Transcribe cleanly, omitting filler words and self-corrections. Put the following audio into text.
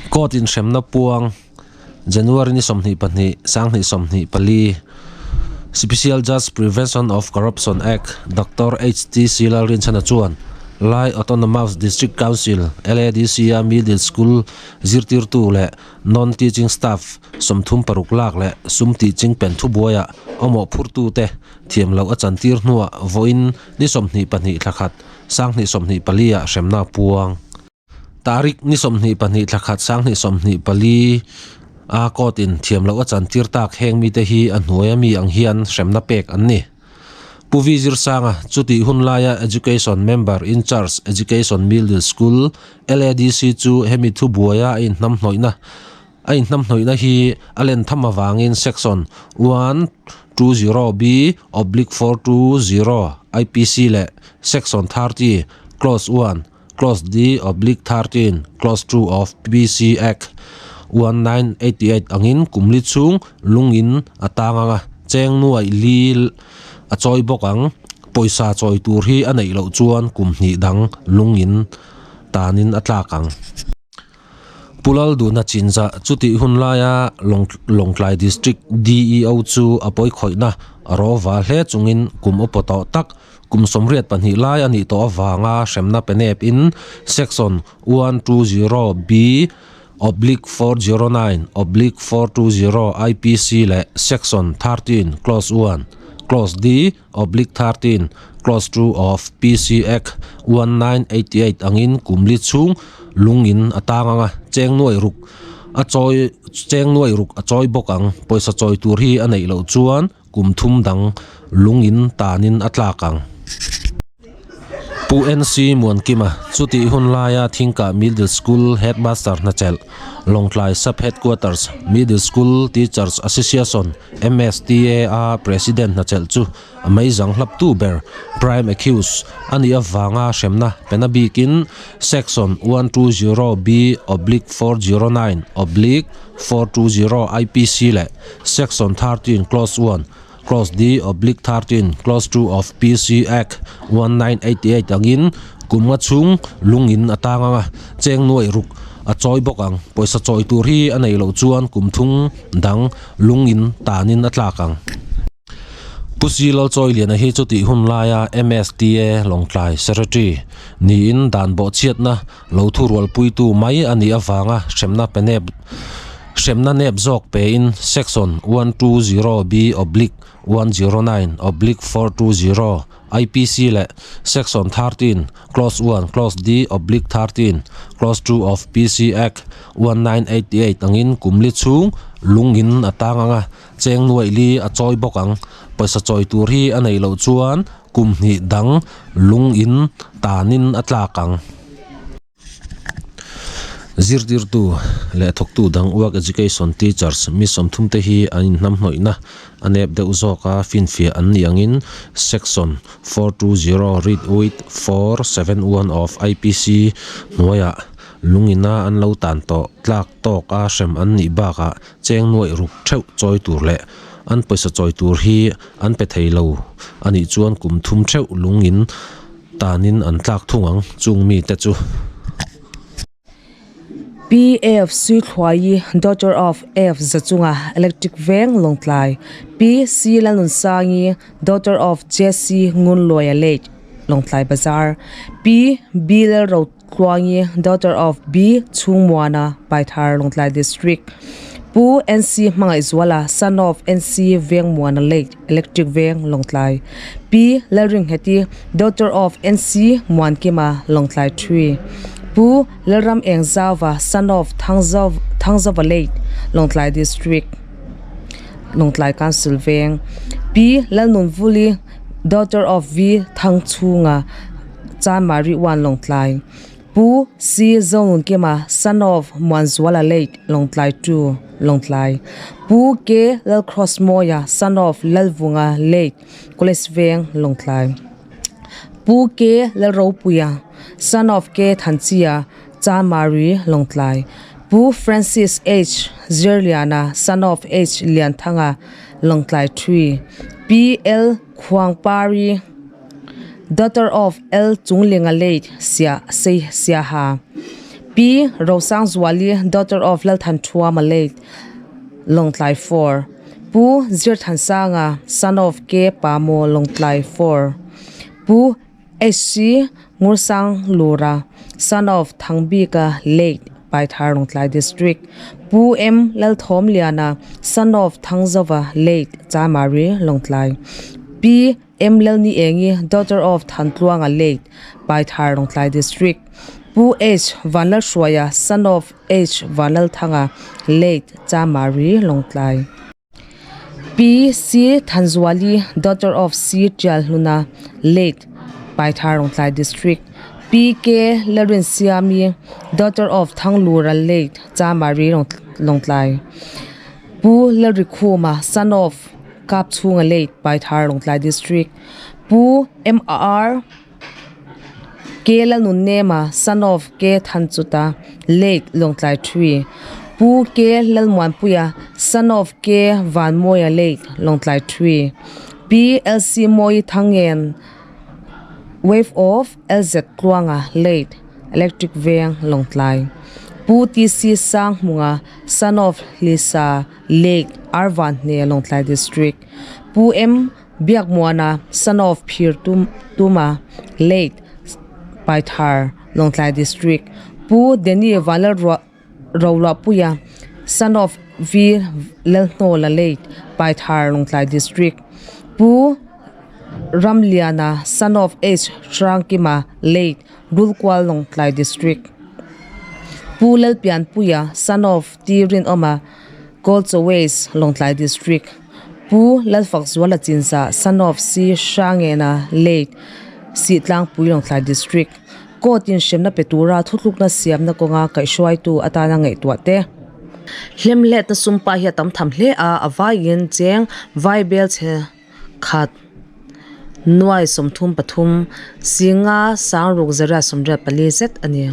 Court in hremna puang January ni 22 2024 Special Judge Prevention of Corruption Act Doctor HTC Lalrinchhana chuan Lai Autonomous District Council, LADC, a Middle School zirtirtu leh Non-Teaching Staff 36 lak leh sum tih chingpen thubuaia awmawh phurtute thiam loh a chantir hnuah vawiin ni 22 thla khat 2024 ah hremna a puang. Tarik ni 22 thla khat 2024 a court in thiam loh a chantir tak heng mite hi a hnuaia mi ang hian hremna pek an ni. Pu Vi Zirsanga chutih hun laia Education Member in Charge Education Middle School, LADC chu hemi thubuaia a inhnamhnawihna a inhnamhnawihna hi a len tham avangin Section 120B oblique 420 IPC leh Section 30 Clause 1 Clause D oblique 13 Clause 2 of PC Act 1988 angin kumli chhung lungin a tang ang a, cheng nuaih li a chawi bawk ang. Pawisa chawi tur hi a neih loh chuan kum hnih dang lungin tanin a tlak ang. Pu Lalduna Chinzah chutih hun laia Lawngtlai District DEO chu a pawikhawihna a rawva hle chungin kum upa tawh tak Kum 82 lai a nih tawh avanga hremna pe nep in Section 120B oblique 409 oblique 420 IPC leh Section 13 clause 1 clause D oblique 13 clause 2 of PC Act 1988 angin kum li chhung lungin a tang anga cheng nuai ruk a chawi cheng nuai ruk a chawi bawk ang. Pawisa chawi tur hi a neih loh chuan Kum thum dang lungin tanin a tlak ang. Pu NC Muankima, chutih hun laia Thingkah Middle School Headmaster hnachelh, Lawngtlai Sub-Headquarters Middle School Teachers Association, MSTA, a President hnachelh chu a meizang hlaptu ber, Prime Accused, a nih avanga hremna pena bikin Section 120B oblique 409 oblique 420 IPC leh Section 13 Clause 1, Clause D oblique 13 Clause 2 of PC Act 1988 angin kum nga chhung lungin a tang ang a, cheng nuai ruk a chawi bawk ang. Pawisa chawi tur hi a nei loh chuan kum thung dang lungin tanin a tlak ang. Pu Si Lalchawiliana hi chutih hun laia MSTA Lawngtlai Secretary niin dan bawhchhiatna lo thurualpuitu mai a nih avanga hremna pe nep hremna nep zawk pein Section 120B oblique 109 oblique 420 IPC leh Section 13 clause 1 clause D oblique 13 clause 2 of PC Act 1988 angin kumli chhung lungin a tang ang a, cheng nuaih li a chawi bawk ang. Pawisa chawi tur hi a neih loh chuan kum hnih dang lungin tanin a tlak ang. Zirtirtu leh thawktu dang Work Education Teachers mi sawmthumte hi an inhnamhnawihna a nep deuh zawk a, finfiah an nih angin Section 420 read with 471 of IPC hnuaiah lungina an lo tan tawh tlak tawk a hrem an nih bakah cheng nuaih ruk theuh chawi tur leh an pawisa chawi tur hi an pe thei lo a nih chuan kum thum theuh lungin tanin an tlak thung ang chung mite chu. Pi F Suithluaii, daughter of F Zachunga, Electric Veng, Lawngtlai, Pi C Lalnunsangi, daughter of JC Ngunluaia Late, Lawngtlai Bazar, Pi B Lalrotluangi, daughter of B Chhungmuana, Paithar, Lawngtlai District, Pu NC Hmangaihzuala, son of NC Vengmuana Late, Electric Veng, Lawngtlai, Pi Lalringheti, daughter of NC Muankima, Lawngtlai 3, Pu Lalram Engzauva, son of Thangzauva Late, Lawngtlai District, Lawngtlai Council Veng, Pi Lalnunvuli, daughter of V Thangchhunga, Chanmari 1, Lawngtlai, Pu C Zonunkima, son of Muanzuala Late, Lawngtlai 2, Lawngtlai, Pu K Lalcrossmawia, son of Lalvunga Late, College Veng, Lawngtlai, Pu K Lalropuia, son of K Thanchia, Chanmari, Lawngtlai, Pu Francis H Zirliana, son of H Lianthanga, Lawngtlai 3, P L Khuangpari, Daughter of L Chunglinga Late, Sia Sei Siaha, P. Pi Rosangzuali, daughter of Lalthanthuama late Lawngtlai 4. Pu Zirthansanga, son of K Pamo Lawngtlai 4. Pu HC Ngursanglura, son of Thangbika late Paithar Lawngtlai District. Pu M Lalthawmliana, son of Thangzova late Chamari Lawngtlai. Pi M Lalniengi, daughter of Thantluanga late Paithar Lawngtlai District. Pu H Vanlalhruaia, son of H Vanlalthanga late Chamari Lawngtlai. Pi C Thanzuali, daughter of C Tialhluna late Paithar Lawngtlai District. Pi K Lalrinsiami, daughter of Thanglura late Chamari Lawngtlai. Pu Lalrikhuma, son of Kapchhunga late Paithar Lawngtlai District. Pu M R K Lalnunnema, son of K Thanchuta late Lawngtlai 3. Pu K Lalmuanpuia, son of K Vanmawia late Lawngtlai 3. Pi L C Mawi Thangen, wife of L Z Tluanga late Electric Veng Lawngtlai. Pu T C Sanghmunga, son of Lisa late R Vanhne Lawngtlai District. Pu M Biakmuana, son of Phir Tuma late Paithar Lawngtlai District. Pu Danny Vanlalroluahpuia, son of V Lalhnawla late Paithar Lawngtlai District. Pu Ramliana, son of H Hrangkima late Rulkual Lawngtlai District. Pu Lalpianpuia, son of T Rinawma Kawlchaways Lawngtlai District. Pu Lalfakzuala Chinza, son of C Hrangena late Sitlangpui Lawngtlai District. Court in hremna pe tura thutlukna siamna kawnga kaihhruaitu atana ngaihtuah te. Hlemhletna sumpa hi a tam tham hle a, a vaiin cheng vai bel chhe khat nuai 33 singa sangruk 184 zet a ni.